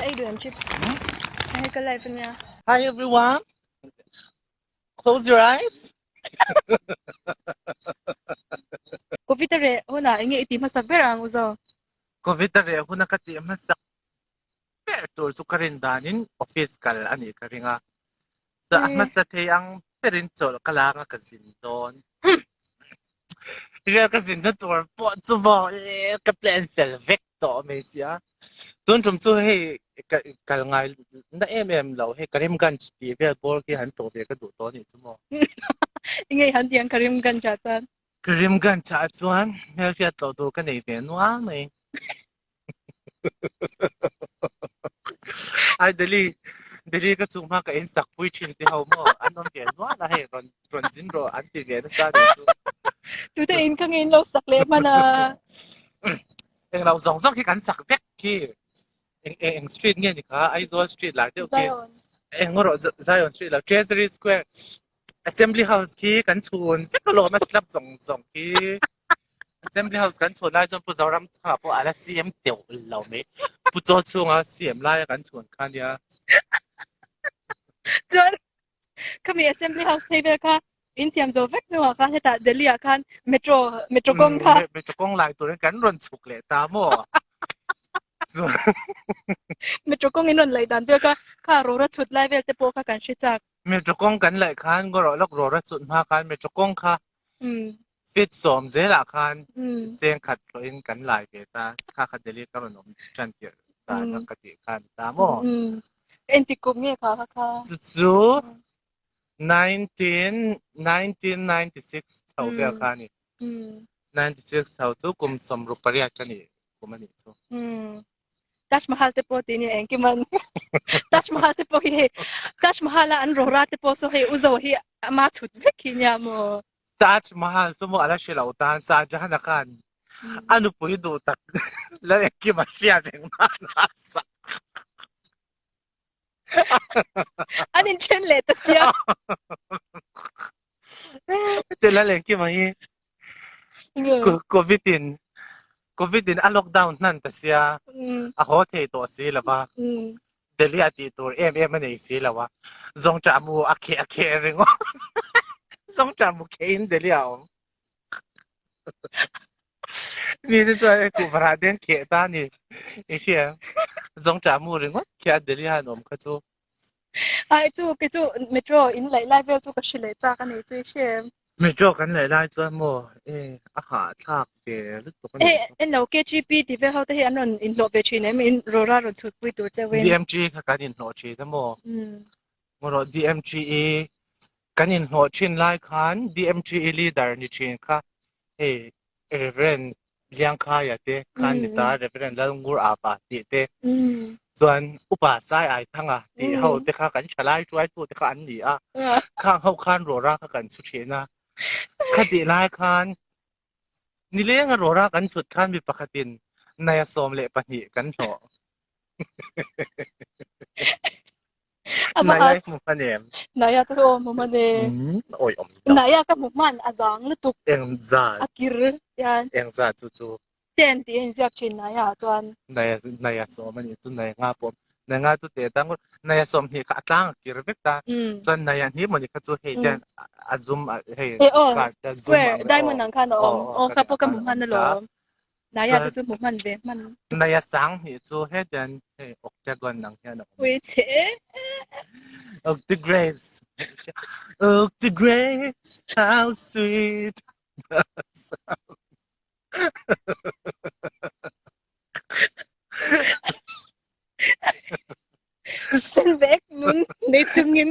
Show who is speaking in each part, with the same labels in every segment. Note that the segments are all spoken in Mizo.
Speaker 1: La ei duh em chips? Hei ka live ania.
Speaker 2: Hi everyone. Close your eyes.
Speaker 1: Covid a reh hunah enge i tih hmasak ber ang u zo?
Speaker 2: Covid a reh huna ka tih hmasak ber tur chu ka rin danin office kal a nih ka ring a. Chu a hmasa thei ang berin chawlh ka lak a ka zin dawn. Rial ka zinna tur pawh chu maw ka plan fel vek tawh mai sia. Tun tum chu hei kal ngai na em em lo hei Karimganj tih vel bawr khi han tlawh ve ka duh tawh anih chu maw.
Speaker 1: Enge han tih ang Karimganj ah chuan?
Speaker 2: Karimganj ah chuan hmelhriat tlawh tur ka nei ve nual mai. Ai Delhi Delhi ka chung hma ka in sak pui thin te ho maw an awm ve nual a hei rawn rawn zin rawh an ti ve nasa nih chu.
Speaker 1: Tute in ka nge in lo sak leh hman a.
Speaker 2: Eng lo zawng zawng khi kan sak vek khi. Eng eng eng street nge ni kha Aizawl street lai deuh khi.
Speaker 1: Zion.
Speaker 2: Eng rawh Zion street lo Treasury Square Assembly House khi kan chhun vek alawm a slab zawng zawng khi. Assembly House kan chhun lai chuan Pu Zoramthanga pawh a la CM teuh lo mai. Pu Chaw chhunga CM laia kan chhun kha nia.
Speaker 1: Chuan khami Assembly House phei vel kha in siam zo vek hnuah khan hetah Delhi ah khan metro metro kawng kha.
Speaker 2: Metro kawng lai turin kan rawn chhuk leh ta maw? Chuan
Speaker 1: Metro kawng in rawn laih dan vel kha kha rora chhut lai vel te pawh kha kan hre chak.
Speaker 2: Metro kawng kan laih khan ngaw lawk rora chhut hma khan metro kawng kha Fit sawm zelah khan cheng khat hlawhin kan lai ve ta, kha kha Delhi ka rawn awm tan tirh dan a ka tih kha a ni ta maw?
Speaker 1: Engtik kum nge kha kha kha?
Speaker 2: Chu chu 1996 chho vel kha a ni. 96 chho chu kum 68 ka nih kum a nih chu.
Speaker 1: Taj Mahal te pawh tih nia engkim an Taj Mahal te pawh hi hei Taj Mahal a an rora te pawh saw hei u zo hi ama chhut vek hi nia maw.
Speaker 2: Taj Mahal chu maw a la hre lo tan Shah Jahan a khan a nupui duh tak lal engkim a hriat reng nan a sak.
Speaker 1: An inthen leh ta sia.
Speaker 2: Te lal engkim ang hi Covid in Covid in a lockdown hnan ta sia a haw thei tawh si lo va Delhi ah tih tur em em a nei si lo a Zawngṭah mu a kheh a kheh ringawt Zawngṭah mu kheh in Delhi ah a awm. Mi te chuan hei kuhva te an kheh ta a ni. I hria em? Zawngṭah mu ringawt khi a Delhi han awm kha chu.
Speaker 1: Ai chu kei chu metro in laih lai vel chu ka hre leh chak a ni chu i hria em?
Speaker 2: Metro kan laih lai chuan maw e a hahthlak ve lutuk a ni
Speaker 1: Hei
Speaker 2: chu.
Speaker 1: en lo KGP tih vel ho te hi an rawn inhlawh ve thin em? In rawra rawn chhut pui tur cheu in.
Speaker 2: DMG kha kan inhlawh thin a maw? Maw rawh DMGE Kan inhlawh thin lai khan DMTE leader ni thin kha hei Reverend Liangkhaia te khan ni ta, Reverend Lalngur Apa tih te chuan Upa Sai Aithanga tih ho te kha kan thalai hruaitu te kha an ni a, khang ho khan rawra kha kan chhu thin a. Khatih lai khan nilenga rawra kan chhut khan mi pakhatin Naya 12 kan hlawh.
Speaker 1: Ama
Speaker 2: Naya i hmu hman em?
Speaker 1: Naya te aw hmu hman e.
Speaker 2: Awi awm lo.
Speaker 1: Naya ka hmu hman a zang lutuk.
Speaker 2: Eng zat?
Speaker 1: A kir hian.
Speaker 2: Eng zat chu chu?
Speaker 1: Ten tih a inziak thin Naya ah chuan.
Speaker 2: Naya Naya sawm a nih chu Naya nga pawh Naya nga chu teh dang Naya 20 kha a tlang a kir vek ta. Chuan Naya hnih mawni kha chu hei hian a zum hei
Speaker 1: Eh aw square diamond ang khan a awm. Aw kha pawh ka hmu hman alawm. Naya te chu hmu hman ve hman.
Speaker 2: Naya sang hnih chu hetian hei octagon ang hian a awm.
Speaker 1: Ui che.
Speaker 2: Octagrace. Octagrace, how sweet.
Speaker 1: Sen vek nun nei chungin.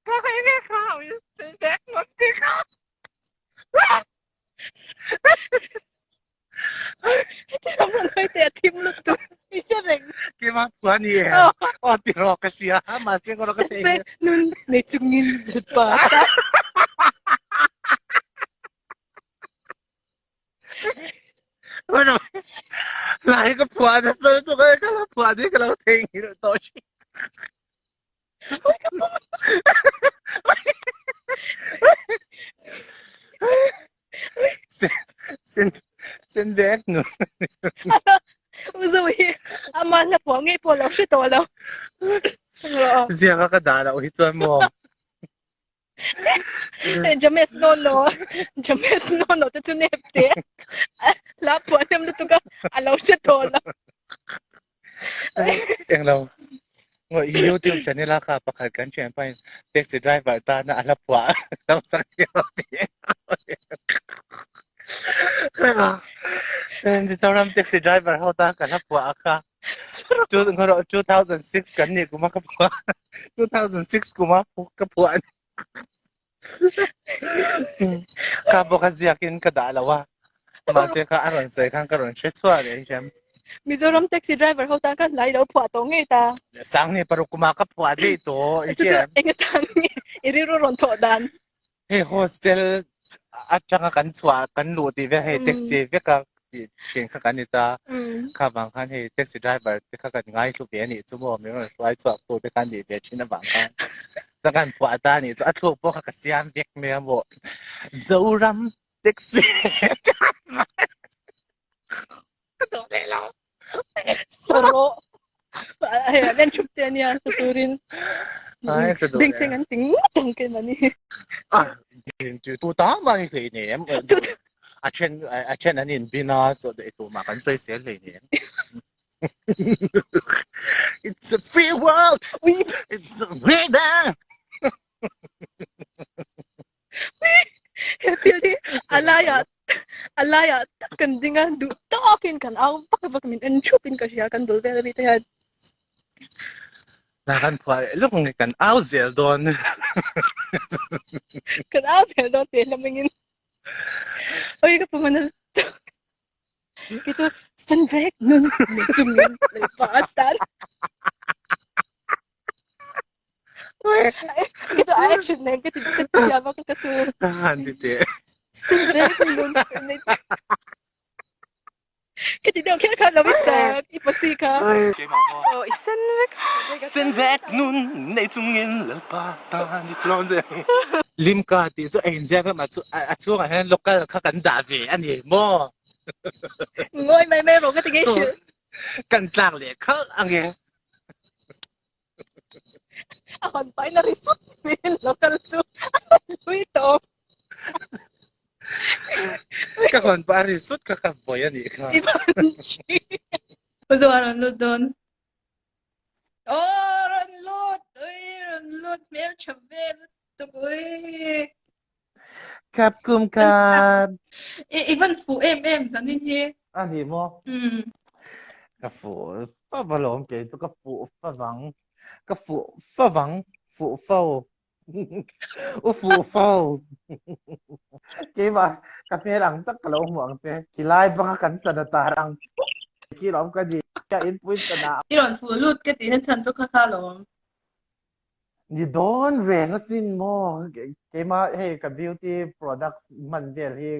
Speaker 2: Ka kai nge kha ui sen vek nun ti kha.
Speaker 1: Heti a thim lutuk i hre reng.
Speaker 2: Keimah phuah ni em? Aw ti rawh ka hria mahse ka rawh ka thei.
Speaker 1: Sen vek nun nei chungin pa ta.
Speaker 2: Lai ka phuah na sal chu ka ka lo phuah ni ka lo theihnghilh tawh thin. Sen vek nu.
Speaker 1: U Zo hi ama hla pawh ngei pawh lo hre tawh lo.
Speaker 2: Ziaka ka dah loh hi chuan maw.
Speaker 1: James no no James no no te chu nep te. Hla phuah hnem lutuk a a lo hre tawh lo.
Speaker 2: Englo. Ngo YouTube channel a kha pakhat kan thian pain taxi driver tana a hla phuah lo sak hian. Mizoram taxi driver ho ta ka hla phuah a kha. 2006 kan nih kuma ka phuah. 2006 kuma ka phuah. Ka bawk a ziakin ka dah lo a. Mahse kha a rawn sawi khan ka rawn hre chhuah leh hian.
Speaker 1: Mizoram taxi driver ho tan khan hlai lo phuah tawh ngei ta.
Speaker 2: Sangni paruk kuma ka phuah daih tawh i
Speaker 1: Chu chu eng atan nge i rilru rawn thawh dan.
Speaker 2: Hei hostel atanga kan chhuah kan luh tih vel hei taxi vek a tih thin kha kan ni ta. Kha vang khan hei taxi driver te kha kan ngaithlu ve a nih chu maw min rawn hruai chhuah tu te khan nih ve thin avang khan. Ka kan phuah ta a nih chu a thluk pawh kha ka siam vek mai a maw. Zoram taxi driver ka duh leh lo.
Speaker 1: Sarawh hei an en thup che ania sa turin.
Speaker 2: Ai ka duh
Speaker 1: Bengchheng an ti ngawt ang ke mani.
Speaker 2: Ah tu tu ta mah ni hlei nem. A then a then an in bin a chaw dei tu mah kan sawi sel hlei nem. It's a free world. It's a freedom.
Speaker 1: He thil hi a laiah a laiah tak kan ding a, duh tawkin kan au vak vak min en thup in ka hria kan bul vel ami te hian.
Speaker 2: Na kan phuah leh lawk nge kan au zel dawn.
Speaker 1: Kan au zel dawn tih hlawm engin. Oi ka pum a na lutuk. Kei chu sen vek nun chungin pa a tan. Cái tu action này cái thì cái thì mà cái tu.
Speaker 2: Han ti te.
Speaker 1: Sen vek nun nei. Cái thì đâu kher kha lo sak i pasi kha. Oh, i sen vek.
Speaker 2: Sen vek nun nei chungin lalpa ta ni tlawm zel. Limka tih chu a inziak a mah chu a chhungah hian local kha kan dah ve a ni maw?
Speaker 1: Ngawi mai mai rawh ka ti ngei hrilh.
Speaker 2: Kan tlak leh khalh ang e.
Speaker 1: A hawn pahin a ri sut mai local chu a hlui tawp.
Speaker 2: Ka hawn pah a ri sut kha ka vawi a nih kha.
Speaker 1: I van chi. U Zoa rawn lut dawn. Aw rawn lut ui rawn lut hmeltha ve lutuk ui.
Speaker 2: Kap kum khat.
Speaker 1: I i van fuh em em zanin hi.
Speaker 2: A ni maw? Ka fuh fa va lawm kei chu ka fuh fa vang. Ka fuh fa vang fuh fo. U fuh fo. Keimah ka hmel ang tak ka lo hmu ang che. Khilai banga kan sana tar ang khi lawm ka ni. Ka inpui sana.
Speaker 1: I rawn fuh lut ka tihna chhan chu kha kha lawm.
Speaker 2: Ni dawn reng asin maw? Keimah hei ka beauty products hman vel hi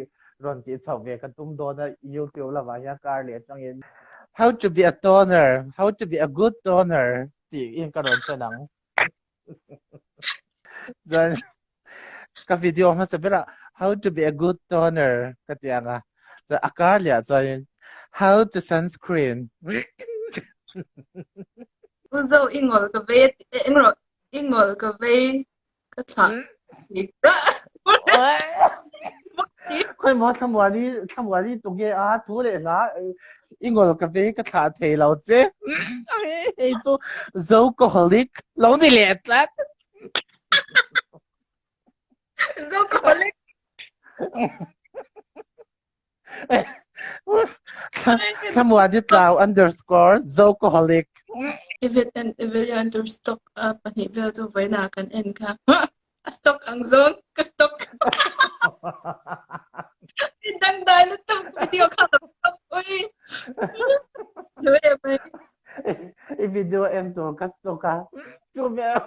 Speaker 2: rawn tih chhoh ve ka tum dawn a YouTube lamah hian kar leh atangin How to be a toner, how to be a good toner tiin ka rawn hre ang. Chuan ka video hmasa berah how to be a good toner ka ti ang a. Chuan a kar leh ah chuanin how to sunscreen.
Speaker 1: U Zo i ngol ka vei eng rawh i ngol ka vei ka thlah.
Speaker 2: Khoi maw thlamuani thlamuani tu nge a thu leh hla i ngol ka vei ka thlah thei lo che. Hei chu Zocoholic lo ni leh tlat.
Speaker 1: Zocoholic.
Speaker 2: Thlamuani tlau underscore Zocoholic.
Speaker 1: I vid en i video en tur stock a pahnih vel chu vawiinah kan en kha. A stock ang zawng ka stock. I dangdai lutuk video kha lo stock ui. Lu em mai.
Speaker 2: I video en tur ka stock a. Chu vel.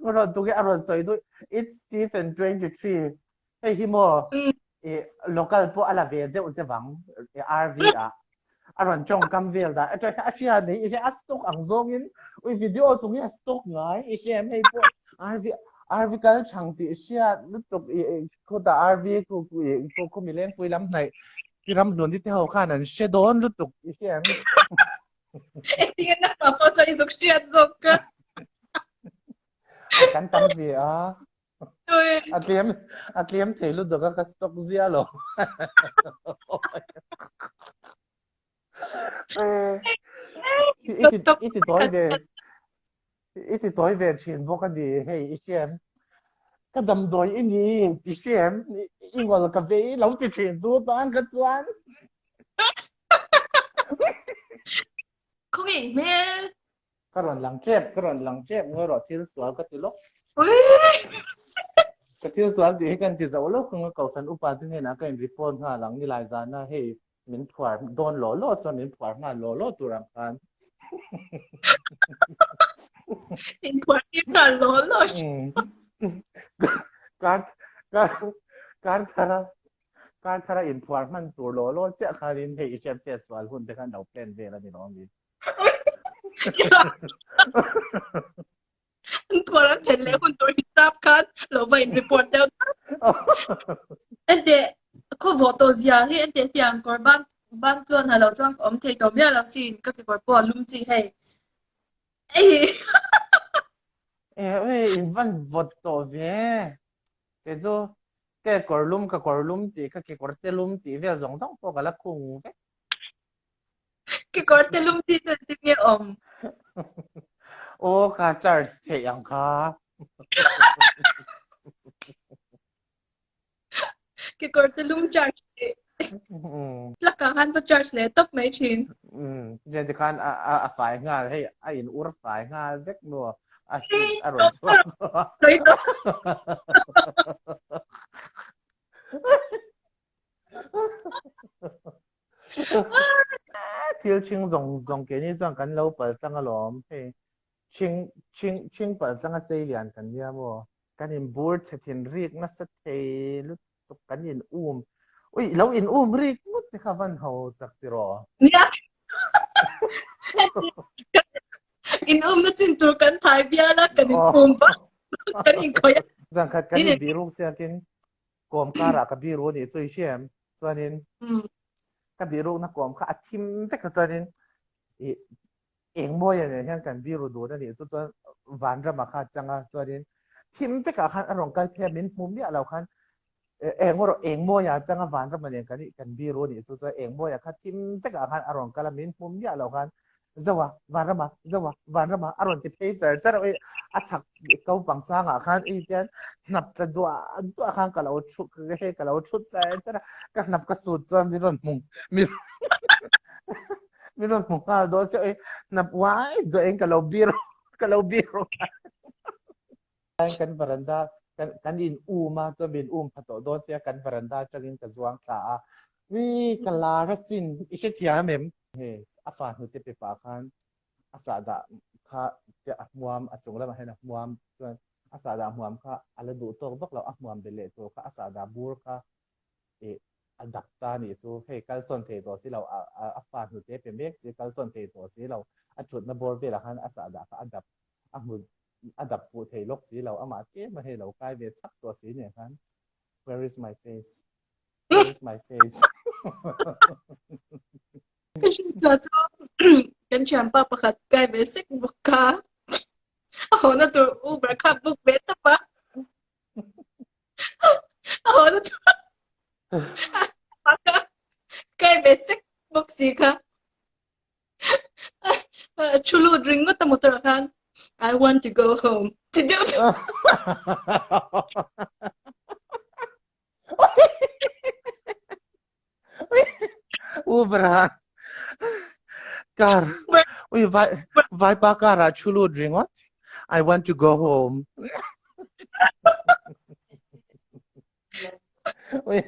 Speaker 2: Rawn tukin a rawn sawi duh. It's Stephen 23. Hei hi maw i local pawh a la ve deuh zeuh ang RV ah a rawn tawngkam vel dah atang hian a hria nei i hria a stock ang zawngin ui video tung hi a stock ngai i hria em hei pawh RV RV kal chhang tih hriat lutuk i khutah RV khu khu mi lengpui lam hnaih. Pi Ramhlun i te ho khan an hre dawn lutuk i hria em?
Speaker 1: Engtin nge nangmah pawh chuan i zuk hriat zawk ka.
Speaker 2: Kan tam ve a. A tlem a tlem thei lutuk a ka stock zia lo. I ti i ti tawi ve i ti tawi ve thin bawk a ni hei i hria em? Ka damdawi i ni i hria em? I ngol ka vei lo ti thin tu tan kha chuan.
Speaker 1: Khawngaih hmel.
Speaker 2: Ka rawn lang tep, ka rawn lang tep ngawi rawh thil sual ka ti lawk. Ka thil sual tih hi kan ti zo lawk ang a Kohhran upa te hnenah ka in report nghal ang nilai zana hei min phuar dawn law law chuan min phuar nghal law law tur ang khan.
Speaker 1: In phuar tir nghal law law.
Speaker 2: Kar kar kar thara kar thara in phuar hman tur law law chiah khanin hei i hriat chet sual hun te khan lo plan vel a ni lawm ni.
Speaker 1: An phuar an phen leh hun tur hisap khan lo va in report deuh Ente khaw vawh tawh zia hi ente tiang kawr ban ban tluan ha lo chuan ka awm thei tawh miah lo sin ka kekawr pawh a lum chi hei. Ei.
Speaker 2: Eh oi in van vawt tawh ve. Kei chu ke kawr lum ka kawr lum tih ka kekawr te lum tih vel zawng zawng pawh ka la khung vek.
Speaker 1: Kekawr te lum tih chu engtin nge awm?
Speaker 2: Aw ka charge theih ang kha.
Speaker 1: Kekawr te lum charge theih. Plug ah khan va charge leh tawp mai thin.
Speaker 2: Jen ti khan a a fai nghal hei a in ur fai nghal vek maw a heat a rawn chhuak. Thil chhing zawng zawng keini chuan kan lo pal tlang alawm hei chhing chhing chhing pal tlang a sei lian kan nia maw kan in bur chhe thin rik nasa thei lutuk kan in um ui lo in um rik ngawt te kha van ho tak tiraw
Speaker 1: Nia in um na chin tur kan thai bial a kan in um va kan in khawih a
Speaker 2: zan khat kan in biruk siakin kawm karah ka biru a nih chu i hria em? Chuanin ka birukna kawm kha a thim vek a chuanin i engmawia nen hian kan biru dun a nih chu chuan vanrama kha a chang a chuanin thim vekah khan a rawn kal phei a min hmu miah lo khan eng erawh engmawia a chang a vanrama nen kan kan biru a nih chu chuan engmawia kha thim vekah khan a rawn kal a min hmu miah lo khan Zoa, Vanrama, Zoa, Vanrama a rawn ti phei char char a, a chhak ko pang sangah khan ui tian hnap tla duah duah khan ka lo thu hei ka lo thu char char a, ka hnap ka sut chuan min rawn hmu min min rawn hmu nghal dawn sia ui hnap uai duah in ka lo bir ka lo bir kan varanda kan kan in um a chuan min um pha tawh dawn sia kan varanda atangin ka zuang thla a ui ka lar asin i hrethiam em Hei a fa hnute pe pah khan a sahdah kha te a hmuam a chung lamah hian a hmuam chuan a sahdah hmuam kha a la duh tawk vak lo a hmuam belh leh tur kha a sahdah bur kha ih a dap ta a nih chu hei kalsawn thei tawh si lo a a fa hnute pe mek si kalsawn thei tawh si lo a thutna bawr velah khan a sahdah kha a dap a hmu a dap fuh thei lawk si lo amah tlem a hei lo kai ve chak tawh si nen khan where is my face Where is my face?
Speaker 1: Ka hriat chu kan thianpa pakhat kai ve sek bawk kha. A hawna tur Uber kha book ve tawp a. A hawna tur kha kai ve sek bawk si kha. Thu lut ringawt a motor ah khan I want to go home ti deuh deuh.
Speaker 2: Uber ah car ui vai vaipa car ah thu lut ringawt I want to go home. Ui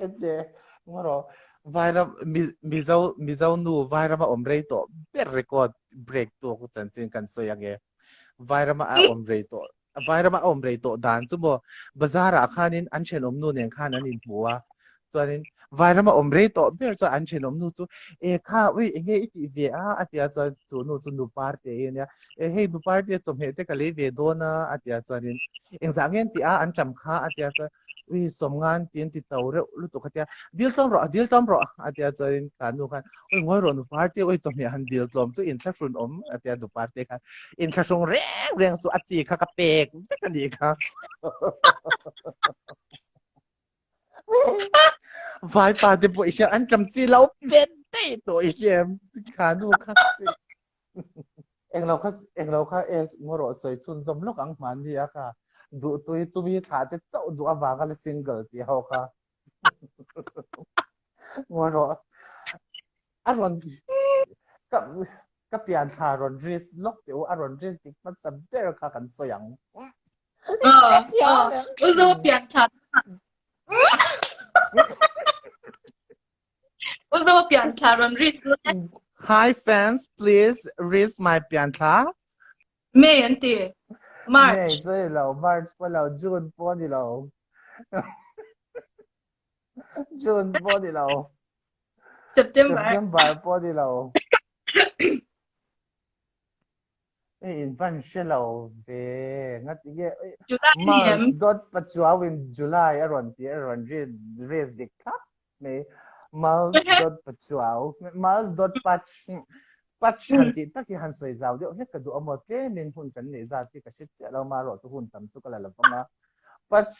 Speaker 2: ente ngawro vairam mizo mizo nu vairama awm rei tawh ber record break tu ku chanchin kan sawi ange vairama a awm rei tawh Vairama a awm rei tawh dan chu maw bazar ah khanin an thenawm nu nen khan an inhmu a. Chuanin Vairama awm rei tawh ber chuan an thenawm nu chu e kha ui enge i tih ve a a tia chuan chu nu chu nu parte hi ania e hei nu parte chawhmeh te ka lei ve dawn a a tia chuanin engzah nge an tih a an ṭam kha a tia chuan ui sawmngan ti an ti to reuh lutuk a tia dil tlawm rawh dil tlawm rawh a tia chuanin kha nu khan ui ngawi rawh nu parte ui chawhmeh han dil tlawm chu inthlahrun awm a tia nu parte khan inthlahrung reng reng chu a chi kha ka pek vek a nih kha. Vaipa te pawh i hria an ṭam chi lo pet daih tawh i hria em kha nu kha englo kha englo kha es ngaw rawh sawi chhun zawm lawk ang hmanni a kha duh tui chumi thla te chauh duh avanga la single tih ho kha ngaw rawh a rawn ka ka pian thla rawn risk lawk teh u a rawn risk dik hmasa ber kha kan sawi ang.
Speaker 1: Uzo pian thla Uzo pian thla rawn risk
Speaker 2: Hi fans, please risk my pian thla.
Speaker 1: May an ti. March.
Speaker 2: May chu ni lo, March pawh lo, June pawh ni lo. June pawh ni lo.
Speaker 1: September.
Speaker 2: September pawh ni lo. Ei in van hre lo ve. Ngati nge
Speaker 1: July ni
Speaker 2: Mars
Speaker 1: em?
Speaker 2: dot pachuau in July a rawn ti a rawn ri raise dik thlap mai. Mars dot pachuau Mars dot pach pach han tih tak hi han sawi zau deuh hlek ka duh a maw tlemin hun kan neih zat hi ka hre chiah lo marawh chu hun tam chu ka la lo vang a. Pach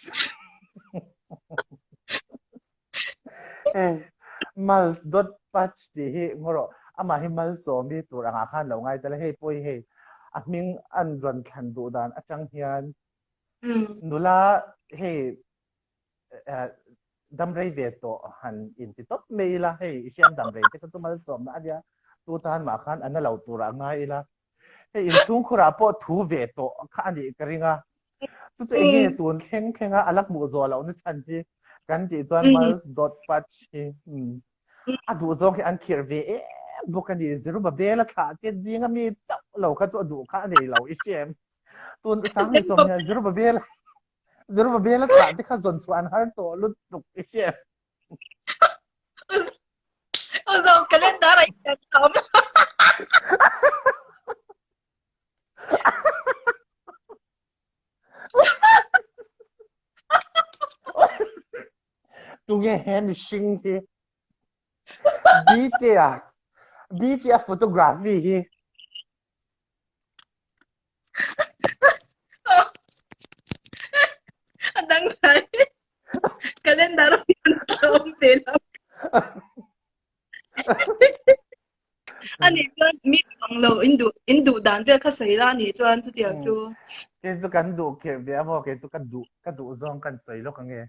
Speaker 2: Hei Mals dot pach tih hi ngaw rawh amah hi malsawm hi tur angah khan lo ngai tel a hei pawh hi hei a hming an rawn thlan duh dan atang hian nula hei damrei ve tawh han inti tawp mai ila hei i hriam damrei te kha chu malsawmna a nia tu tan mah khan a na lo turah ngai ila hei inchhungkhurah pawh thu ve tawh kha a nih ka ring a chu chu enge tun thleng thlenga a la hmuh zawh loh na chhan hi kan tih chuan mals dot patch hi a duh zawng hi an khirh ve em bawk a ni Zerubbabel a thlah te zinga mi chauh lo kha chu a duh kha a nei lo i hria em tun sang ni sawm hian Zerubbabel Zerubbabel a thlah te kha zawn chhuah an har tawh lutuk i hria em
Speaker 1: Uzo calendar ai tam.
Speaker 2: Tunge he mihring hi BT-a BT-a photography hi
Speaker 1: A dang thai. Calendar awm ve lo. Ani chuan mi ang lo in duh in duh dan vel kha sawi la ani chuan chutiang chu.
Speaker 2: Kei chu kan duh khirh ve a maw kei chu ka duh ka duh zawng kan sawi lawk ange.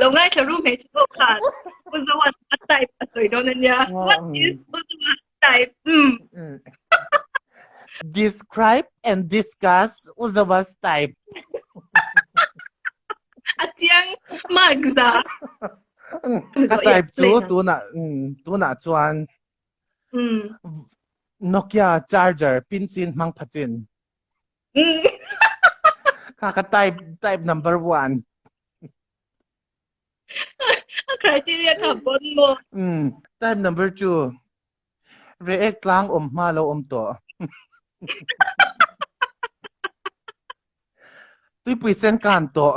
Speaker 1: Lo ngaithla ru hmeichhe ho khan U Zoan a type a sawi dawn ania. What is U Zoan type? Mm.
Speaker 2: Describe and discuss U Zoa's type.
Speaker 1: A chiang mark za.
Speaker 2: Ka type chu tunah tunah chuan Nokia charger pin sin hmang phachin. Kha ka type type number one.
Speaker 1: A criteria kha bon mo.
Speaker 2: Mm. Type number two. React tlang om hma lo om to. Tuipui sen kan to.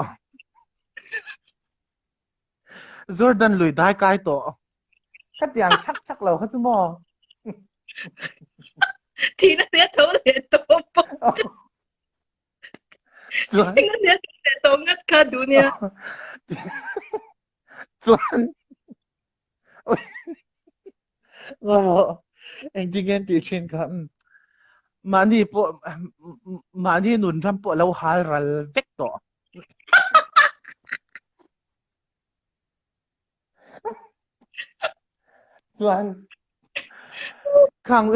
Speaker 2: Jordan lui dai kai to. Ka tiang chak chak lo kha chu maw.
Speaker 1: Thina te tho le to po.
Speaker 2: Chuan
Speaker 1: Thina te tho le to ngat kha dunia.
Speaker 2: Chuan Ngawh engtin nge an tih thin kha mahni pawh mahni nun ram pawh lo hal ral vek tawh. Chuan khang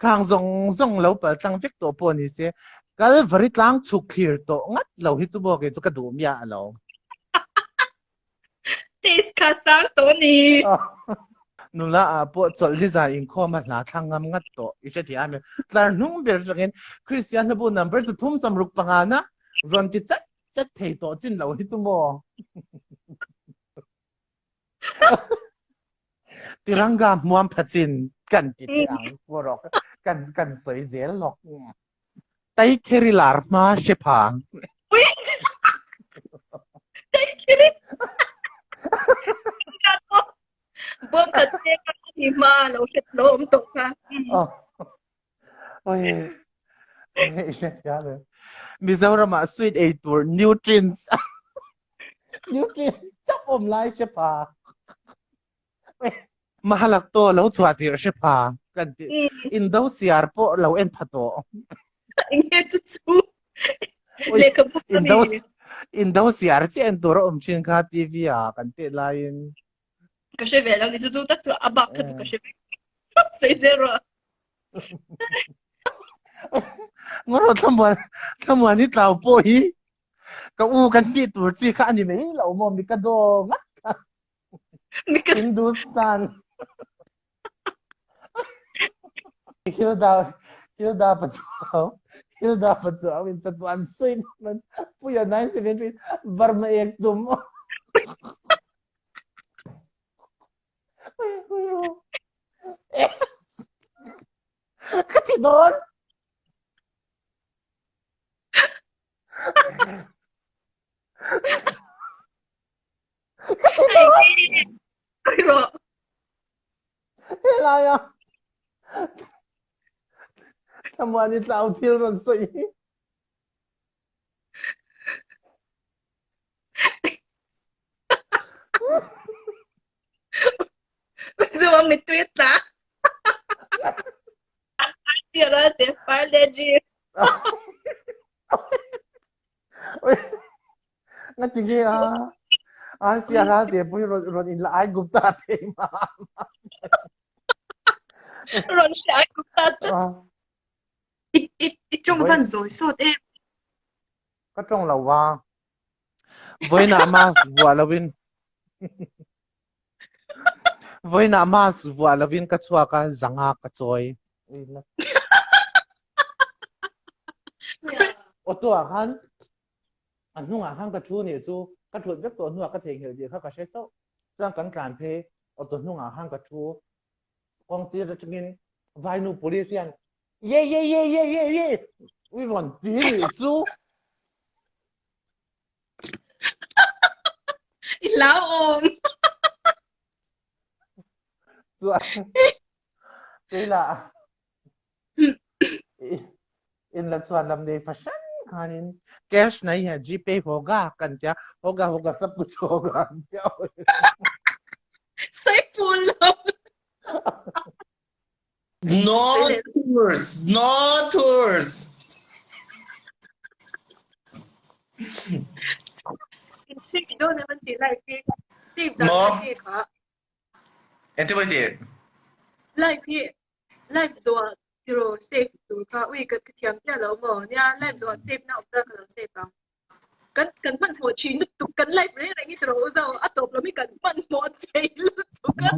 Speaker 2: khang zawng zawng lo pal tlang vek tawh pawh ni se Kalvari tlang chhuk thlir tawh ngat lo hi chu maw kei chu ka duh miah lo.
Speaker 1: Taste kha sang tawh ni.
Speaker 2: Nula ah pawh chawlh ni zan inkhawm a hla thlang ngam ngat tawh i hre thei a mi. Tlar hnung ber atangin Kristian hlabu number 365 na rawn ti chat. chet thei tawh chin lo hi chu maw. Tiranga hmuam pha chin kan ti teh ang rawh kan kan sawi zel lawk. Tai kheri lar hma hre pha.
Speaker 1: Bawm khat te ka ni hma lo hret lo awm tawh kha.
Speaker 2: Oh. Oi. Mizoram ah sweet ei tur nutrients. Nutrients chauh awm lai hre pha. Mahalak to lo chhuah tir hre pha. Kan ti indo siar pawh lo en pha tawh.
Speaker 1: Enge chu chu. Lehkhabu
Speaker 2: indo indo siar chi en tur a awm thin kha TV ah kan tih laiin.
Speaker 1: Ka hre ve lo ni chu chu tak chu a bak kha chu ka hre ve. Sei zero.
Speaker 2: Ngoro thlamuan thlamuan hi tlau pawh hi ka u kan tih tur chi kha ani mai lo maw mi ka do ngat kha. Hindustan. Hilda Hilda Pachuau Hilda Pachuau in chatuan suin man puya 973 Burma ek tum. Ka ti dawn.
Speaker 1: Rawh.
Speaker 2: Helai a. Thlamuan i tlau thil rawn sawi hi.
Speaker 1: Zoa mittui a tla. Tirate Parle-G.
Speaker 2: Nga ti nge a RC a ral te pui rawn rawn in la ai gupta thei ma.
Speaker 1: Rawn hre ai gupta chu. I i i tawng van zawi sawt em.
Speaker 2: Ka tawng lo va. Vawiinah mask vuah lovin Vawiinah mask vuah lovin ka chhuak a, zanga ka chawi. Auto ah khan a hnungah khan ka thu nih chu ka thut vek tawh hnuah ka theihnghilh tih kha ka hre chauh. Chuan kan tlan phei auto hnungah khan ka thu kawng sir atangin vainu police hian ye ye ye ye ye ye ui rawn ti nih chu.
Speaker 1: I hlau awm.
Speaker 2: Chuan keila in la chuan lam nei fahran khanin cash nei hian gpay hoga kan tia hoga hoga sab kuch hoga an tia.
Speaker 1: Sawi pul lo.
Speaker 3: No tours, no tours. Maw? Engtin maw i tih?
Speaker 1: Live hi live zawh tiro save tur kha ui ka thiam chiah lo maw nia live zawh save na awm ta ka lo save ang. Kan kan hmanhmawh thin lutuk kan live reng reng hi tiro u zo a tawp lo hi kan hmanhmawh thei lutuk a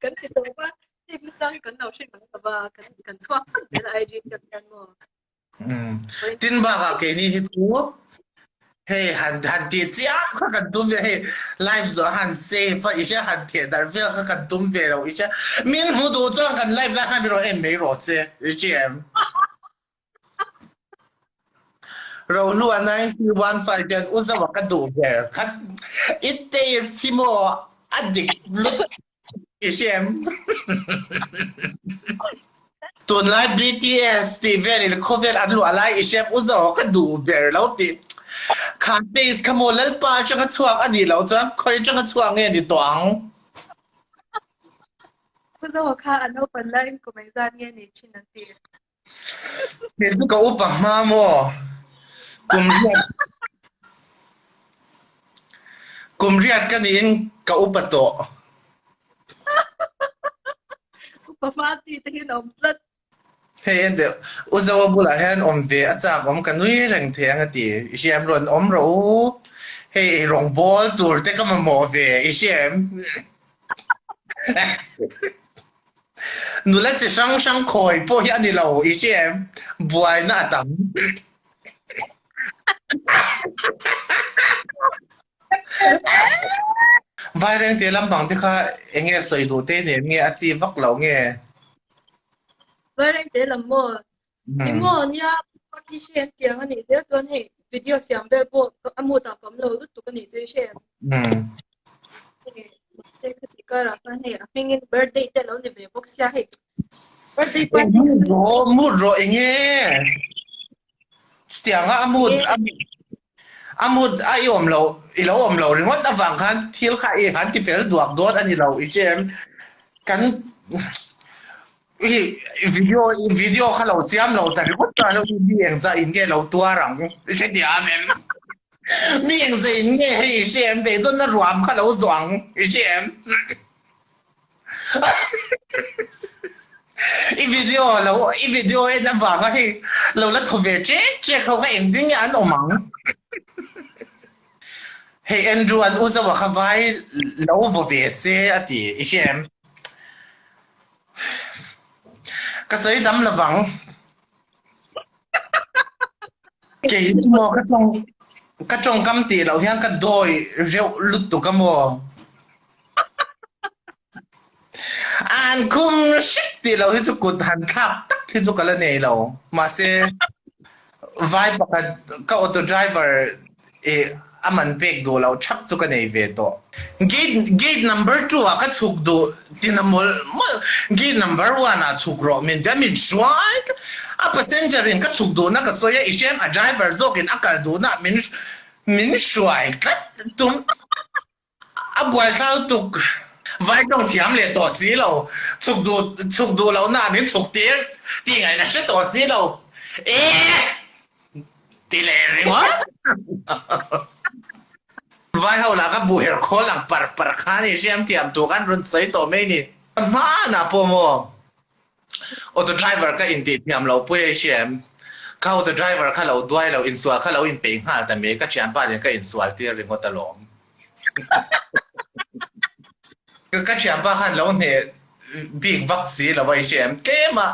Speaker 1: kan ti tawp a save na chang hi kan lo hre ngang lo va kan kan chhuak hman zel a IG te hian maw.
Speaker 3: Tin bakah keini hi chu hei han han tih chiam kha kan tum ve hei live zawh han save a i hria han theh darh vel kha kan tum ve lo i hria min hmu duh chuan kan live lai khan min rawn en mai rawh se i hria em. Rohlua 9315 hian u Zoa ka duh ber kha i taste hi maw a dik lutuk i hria em? Tunlai BTS tih velin khawvel an luah lai i hria em? U Zoa ka duh ber lo tih kha taste kha maw Lalpa atanga chhuak a nih loh chuan khawi atanga chhuak nge ni tawh ang?
Speaker 1: U Zoa kha a naupan laiin kum engzat nge ni thin an ti?
Speaker 3: Kei chu ka upa hma maw? Kum riat Kum riat ka niin ka upa tawh.
Speaker 1: Upa hma chi te hian a awm tlat.
Speaker 3: Hei en teh, U Zoa bulah hian awm ve a chak awm ka nui reng thei ang a ti. I hria em? Rawn awm rawh u. Hei rawngbawl tur te ka mamawh ve, i hria em? Nula chi hrang hrang khawi pawh hi a ni lo, i hria em? Buaina a tam. Vairengte lampang te kha eng nge sawi duh te nen nge a chi vak loh nge?
Speaker 1: Vairengte lam maw? Ni maw nia khi hre em tiang a nih zel chuan hei video siam vel pawh a mood ah ka awm lo lutuk a nih chu i hre em? Mahse khati karah khan hei a hmingin birthday te a lo ni ve bawk sia hei birthday party
Speaker 3: Mood rawh mood rawh eng nge? Chutianga a mood a mood a i awm lo i lo awm lo ringawt avang khan thil kha i han ti fel duak dawn a ni lo i hre em? Kan i video video kha lo siam lo ta ringawt ta lo mi engzah in nge lo tuar ang i hre thiam em? Mi engzah in nge hei i hre em? Beidawnna ruam kha lo zawh ang i hre em? I video lo i video en avanga hei lo la thaw ve ṭek ṭek ho kha engtin nge an awm ang? Hei Andrew an u zoa kha vai lo vaw ve se a ti i hre em? Ka sawi dam lovang. Kei hi chu maw ka tawng ka tawngkam tih loh hian ka dawi reuh lutuk a maw. An khum hrep tih loh hi chu kut han thlak tak hi chu ka la nei lo. Mahse vai pakhat ka auto driver I a man pek duh loh thap chu ka nei ve tawh. Gate gate number 2 ah ka chhuk duh tina mawlh mawlh gate number 1 ah chhuk rawh min tia min hruai a passenger in ka chhuk duhna ka sawi a i hriam a driver zawkin a kal duhna min min hruai tlat tum A buaithla lutuk. Vai tawng thiam leh tawh si lo. Chhuk duh chhuk duh lohna ah min chhuk tir tih ngaihna hre tawh si lo. E! Ti leh ringawt. Vai ho lah kha bu her khawl ang par par khan i hriam thiam tur khan rawn sawi tawh mai ni. Hmanah pawh maw Auto driver ka intih thiam lo pui a i hria em? Kha auto driver kha lo duai lo, insual kha lo inpeih nghal ta mai, ka thianpa nen ka insual tir ringawt alawm. Ka thianpa khan lo hneh bik vak si lo a i hria em? Tlem a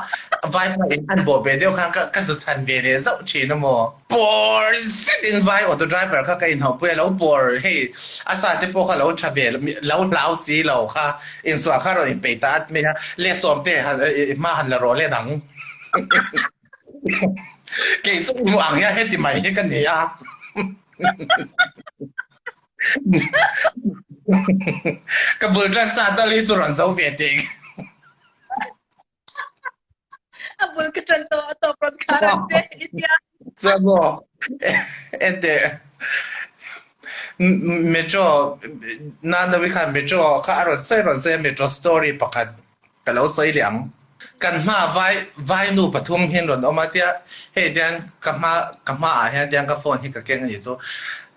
Speaker 3: vaipa in an bawh ve deuh khan ka zu chhan ve leh zauh thin a maw? Pawr zet in vai auto driver kha ka inhauhpui a, lo pawr hei a sa te pawh kha lo tha ve lo hlau si lo kha insual kha rawn inpeih ta at mai a, le sawmte hma han la rawh let ang. Kei chu i hmuh ang hian heti mai hi ka ni a. Ka bul tan sa tal hi chu rawn zo ve teh.
Speaker 1: A bul ka tan tawh a tawp rawn khar ang che i tia.
Speaker 3: Chuan maw ente metro Nanawi khan metro kha a rawn sawi rawn sawi a metro story pakhat ka lo sawi leh ang. Kan hma vai vai nu pathum hian rawn awm a tia hei tiang ka hma ka hmaah hian tiang ka phone hi ka keng a nih chu.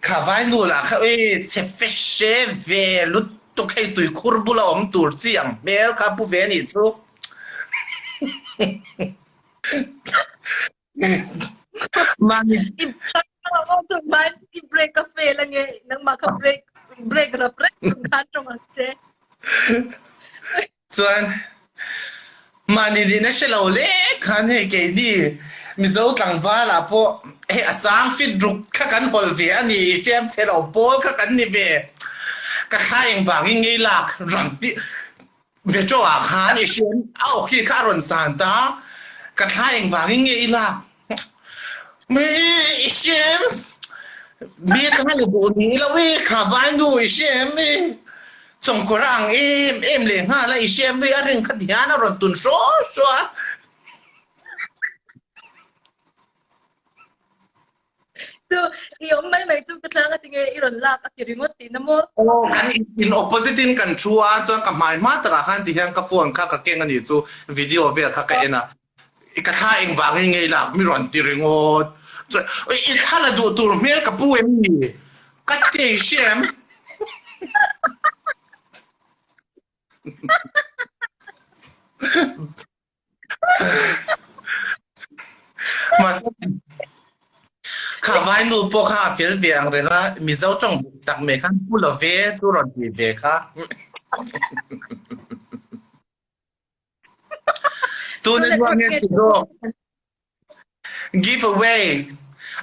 Speaker 3: Kha vai nu lah kha ui chhe fe hre ve lut Tuk hei tuikhur bula awm tur chi ang hmel kha pu ve nih chu. Mahni
Speaker 1: I i break a fail ange nangmah kha break break rap rep chung khan tawng ang che.
Speaker 3: Chuan mahni nihna hre lo lek khan hei keini Mizo tlangval ah pawh hei a sang fit ruk kha kan hawlh ve a ni i hriam chhe lo pawl kha kan ni ve. Ka thla engvangin ngei lak rawn ti metro ah khan i hriam a awki kha a rawn san ta ka thla engvangin nge i lak Mi i hriam mi ka la duh ni lo i kha vainu i hriam i Chawngkawr a ang em em leh nghal a, i hriam mai a ring kha ti hian a rawn tun hraw hraw a.
Speaker 1: Chu i awm mai mai chu ka tlang a ti nge i rawn lak a ti ringawt tihna maw?
Speaker 3: Aw kan in opposite in kan thu a, chuan ka hmai hma takah khan ti hian ka phone kha ka keng a nih chu video vel kha ka en a. Ka thla engvangin ngei lak mi rawn ti ringawt. Chuan i thla la duh tur hmel ka pu em ni? Ka ti i hria em? Mahse kha vainu pawh kha a fel ve ang reng a, Mizo tawng buk tak mai khan pu lo ve chu rawn ti ve kha. Tuna chuan nge chi zawk? Give away.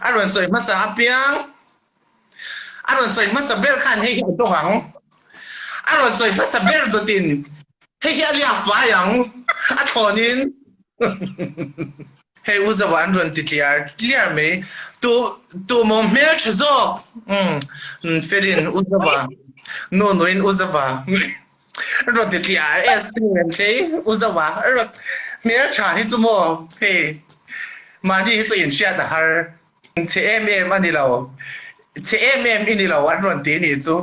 Speaker 3: A rawn sawi hmasa apiang a rawn sawi hmasa ber khan hei hi a dawng ang. A rawn sawi hmasa ber dawtin hei hi a liak fai ang a thlawnin hei u Zova an rawn ti tliar tliar mai. Tu tu maw hmel tha zawk umm Felin u Zova nu nuin u Zova rawn ti tliar e chungin hlei u Zova rawn hmel tha hi chu maw hei mahni hi chu inhriat a har. Chhe em em a ni lo. Chhe em em i ni lo an rawn ti nih chu.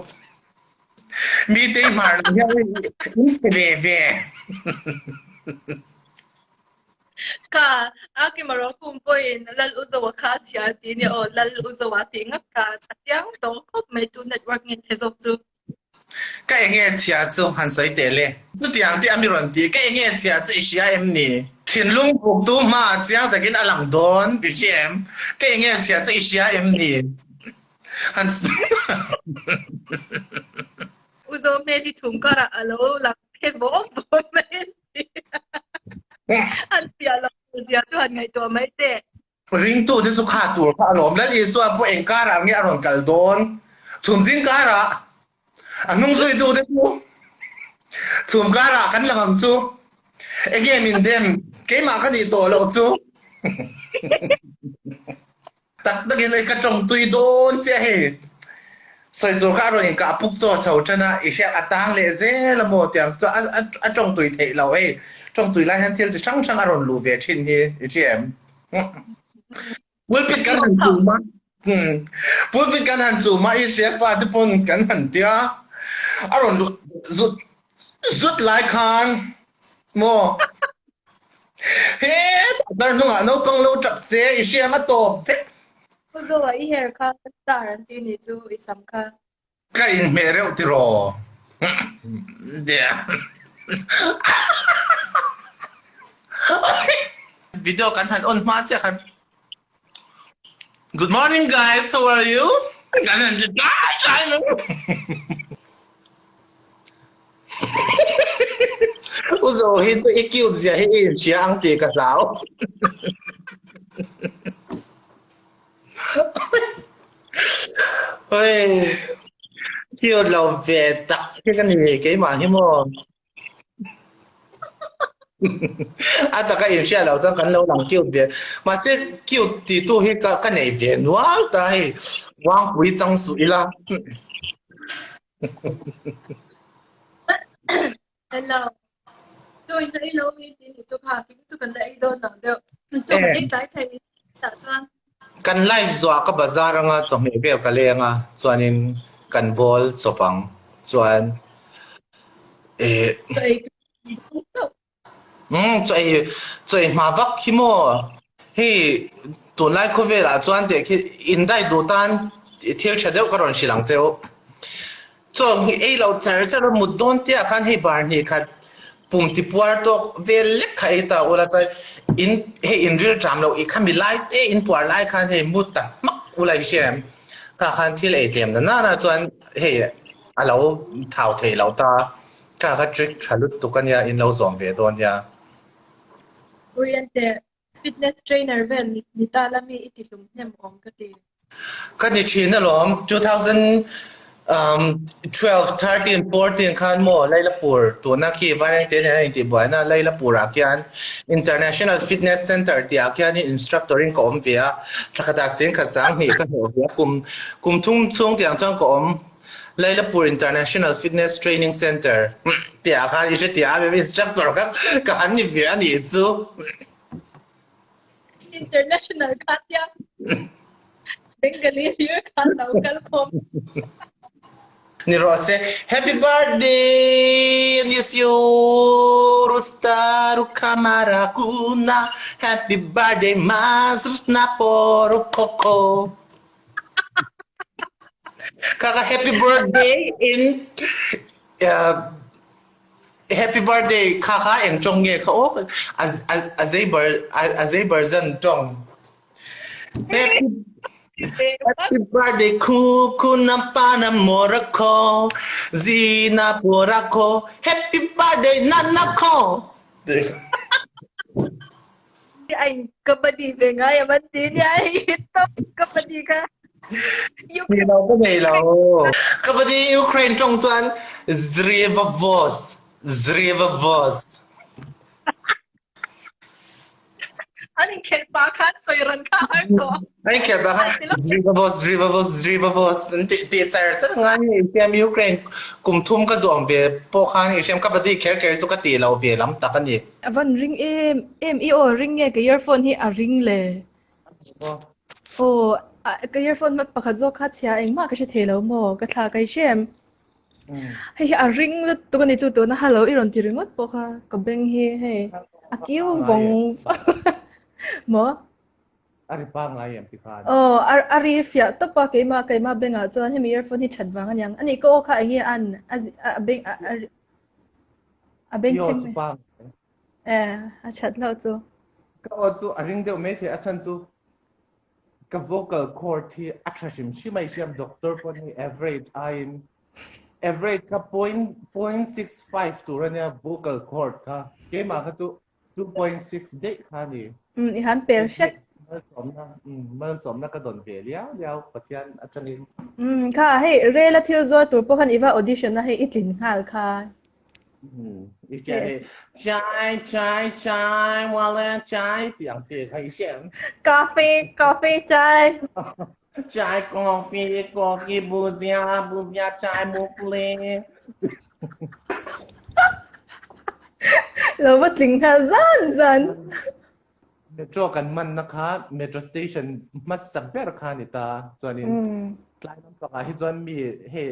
Speaker 3: Mi te i hmar lo hian in chhe ve ve.
Speaker 1: Kha a ki maro kum pawhin Lal Uzoa kha a chhia ti nia aw Lal Uzoa tih ngak kha a chiang tawh khawp mai tu network nge the zawk chu.
Speaker 3: Ka enge chhia chu han sawi teh le. Chutiang tih a mi rawn ti. Ka enge chhia chu i hria em ni? Thinlung buktu hmaah chiang takin a lang dawn i hria em? Ka enge chhia chu i hria em ni? Han
Speaker 1: U Zawm hmel hi chhung karah a lo lang phe vawm vawm mai a ni. An fiah lo tur zia chu han ngaihtuah mai teh.
Speaker 3: Ringtute chu kha tur kha a lawm. Lal Isua pawh eng karah nge a rawn kal dawn? Chhum zing karah a hnung zuitute chu chhum karah kan lang ang chu. Enge min dem? Keimah ka nih tawh loh chu. Tak takin ka tawng tui dawn chiah hei. Sawi tur kha a rawn inkah puk chaw chho tan a, i hriat a tang leh zel a maw tiang chu a a tawng tui theih loh hei. Tawng tui lai hian thil chi hrang hrang a rawn luh ve thin hi i hria em? Pulpit kan han chum a, pulpit kan han chum a Israel fa te pawn kan han tia a rawn luh zut zut lai khan maw hetah dar hnungah naupang lo tap se i hria em a tawp vek.
Speaker 1: Pu Zoa i hair kha star an tih nih chu i sam kha.
Speaker 3: Ka inhmeh reuh tiraw? Video kan han on hma chiah khan Good morning guys, how are you? Kan han ti tlai tlai mai. U Zo hi chu i cute zia hi i inhria ang tih ka hlau. Oi, cute lo ve tak hi ka ni keimah hi maw. A taka inhria lo chuan kan lo lang cute ve. Mahse cute ti tu hi ka ka nei ve nual ta hei. Wangpui chang suh ila.
Speaker 1: Hello. Chaw in la ei lo mi ti ni chu kha kin chu kan la ei dawn lo deuh. Chaw kan ei tlai thei tah chuan.
Speaker 3: Kan live zuah ka bazar anga chawhmeh vel ka leng a chuanin kan bawl chawp ang chuan eh
Speaker 1: Chaw ei chauh.
Speaker 3: Umm chaw ei chaw ei hma vak khi maw hei tunlai khawvelah chuan teh khi in diet duh tan thil tha deuh ka rawn hrilh ang che u. Chaw hi ei lo char char a mut dawn te ah khan hei bar hnih khat pum ti puar tawk vel lek kha ei ta ula chuan in hei in ril ṭam loh i khami lai te in puar lai khan hei mut ta hmak ula i hria em kha khan thil ei tlem na nana chuan hei a lo thau thei lo ta kha kha trick tha lutuk ania in lo zawm ve dawn nia.
Speaker 1: Uriante Fitness trainer vel ni ta la mi i ti hlum hnem awm ka ti.
Speaker 3: Ka ni thin alawm, 2012, 13, 14 khan maw Lailapur tuna khi Vairengte nen a intihbuaina Lailapur ah khian International Fitness Center tih ah khian instructor in ka awm ve a, thla khatah singkhat sanghnih ka hlawh ve a, kum kum thum chhung tiang chuan ka awm Lailapur International Fitness Training Center tih ah khan i hre tih a instructor kha ka han ni ve a nih chu.
Speaker 1: International kha tia Bengali hlir khan lo kal khawm.
Speaker 3: Ni rawh se Happy birthday miss you Rusta Rukamara Kuna Happy birthday Mas Rusna Porukoko Kaka happy birthday in uh, happy birthday kha kha eng tawng nge kha aw a zei bar a zei version tawng happy happy birthday khu khu na pa na morako zina porako happy birthday na na kho.
Speaker 1: A in kabaddi ve ngai a van ti nia hei top kabaddi kha.
Speaker 3: Ti lo ka nei lo. Kabaddi Ukraine tong chuan Zrivavos Zrivavos.
Speaker 1: An inkhelh pah khan sawi ran kha a har tawh.
Speaker 3: An inkhelh pah khan Zrivavos Zrivavos Zrivavos an ti ti char char ngai ni siam Ukraine kum thum ka zuam ve pawh khan i hriam kabaddi kher kher chu ka ti lo ve lam tak a ni.
Speaker 1: A van ring em em i aw ring nge ka earphone hi a ring le. Aw ka earphone hma pakhat zawk kha chhia engmah ka hre thei lo maw ka thla kai hrem. Hei hi a ring lutuk a ni chu tuna hello i rawn ti ringawt pawh kha ka beng hi hei a kiu vawng maw.
Speaker 2: A ri pangngai em ti khan.
Speaker 1: Aw a ri fiah tawp a keimah keimah bengah chuan hemi earphone hi that vang aniang ani ka aw kha enge an a beng a beng
Speaker 2: chheng mai.
Speaker 1: Eh a that hlauh chu.
Speaker 2: Ka aw chu a ring deuh mai thei a chhan chu Ka vocal cord hi a tha hrim hrim a i hriam doctor pawn hei average aiin average kha point point 65 tur ania vocal cord kha keimah kha chu 2.6 daih kha ni.
Speaker 1: Um i han pel hret.
Speaker 2: Malsawmna um malsawmna ka dawn ve liau liau Pathian atangin.
Speaker 1: Um kha hei rel a thil zuar tur pawh khan i va audition a hei i tlin nghal kha.
Speaker 2: I hria hei chai chai chai wala chai tih ang chi kha i hria em?
Speaker 1: Coffee coffee chai.
Speaker 2: Chai coffee coffee buzia buzia chai mukle.
Speaker 1: Lo va tling nghal zan zan.
Speaker 2: Metro kan manna kha metro station hmasa ber kha a ni ta chuanin tlai lampangah hi chuan mi hei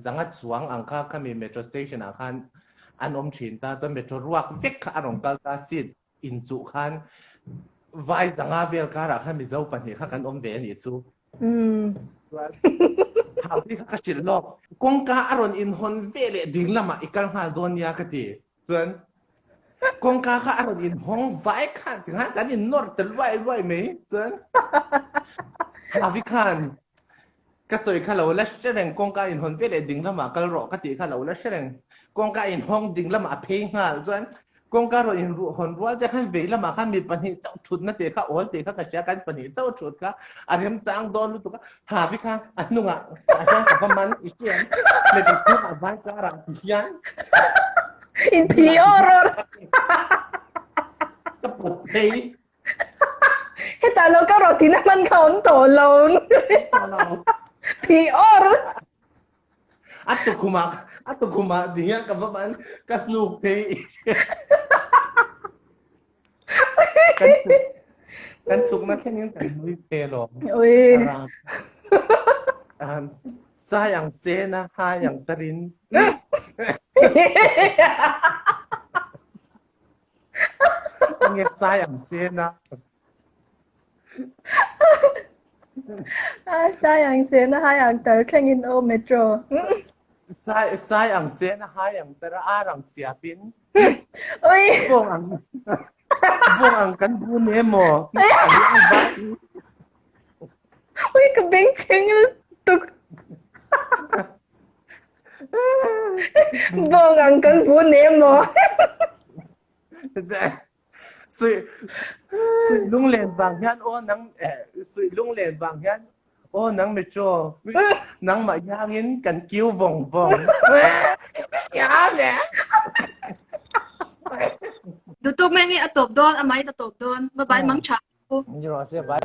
Speaker 2: zanga chuang ang kha khami metro station ah khan an awm thin ta chuan metro ruak vek kha a rawn kal ta seat inchuh khan vai zanga vel karah khan mizo pahnih kha kan awm ve a nih chu. Chuan Hauti kha ka hrilh lawk kawngka a rawn inhawn ve leh ding lamah i kal nghal dawn nia ka ti. Chuan kawngka kha a rawn inhawng vai khan tikhan kan innawr ta luai luai mai. Chuan Havi khan ka sawi kha lo la hre reng kawngka inhawn ve leh ding lamah kal rawh ka tih kha lo la hre reng. Kawngka inhawng ding lamah a phei nghal. Chuan kawngka rawn inhawn rual che khan vei lamah khan mi pahnih chauh thutna tih kha awl tih kha ka hria kan pahnih chauh thut kha a remchang dawn lutuk a. Havi kha a hnungah tah hian ka va man i hria em? Hmeichhe chhungah vai karah ti hian
Speaker 1: In phi awr awr.
Speaker 2: Ka pawt phei.
Speaker 1: Hetah lo ka rawh tina hman kha awm tawh lo. Phi awr.
Speaker 2: A tukhumah a tukhumah ti hian ka va man ka hnuk phei. Kan kan sukna thlengin kan nui ve lawm.
Speaker 1: Ui.
Speaker 2: Um, sai ang sena hai ang tarin. Nge sai ang sena.
Speaker 1: Ah, sai ang sena hai ang tar thlengin o metro.
Speaker 2: Sai sai ang sena hai ang tar arang chiapin.
Speaker 1: Ui.
Speaker 2: Bawng ang bawng ang kan bu ne maw?
Speaker 1: Ui ka beng chheng lutuk. Bawng ang kan bu ne maw?
Speaker 2: Sui sui lunglen vang hian aw nang eh sui lunglen vang hian aw nang metro nangmah iangin kan kiu vawng vawng.
Speaker 1: Duhtuk mai nge a tawp dawn, amah in a tawp dawn. Bye bye mang tha.
Speaker 2: Ni rawh se bye.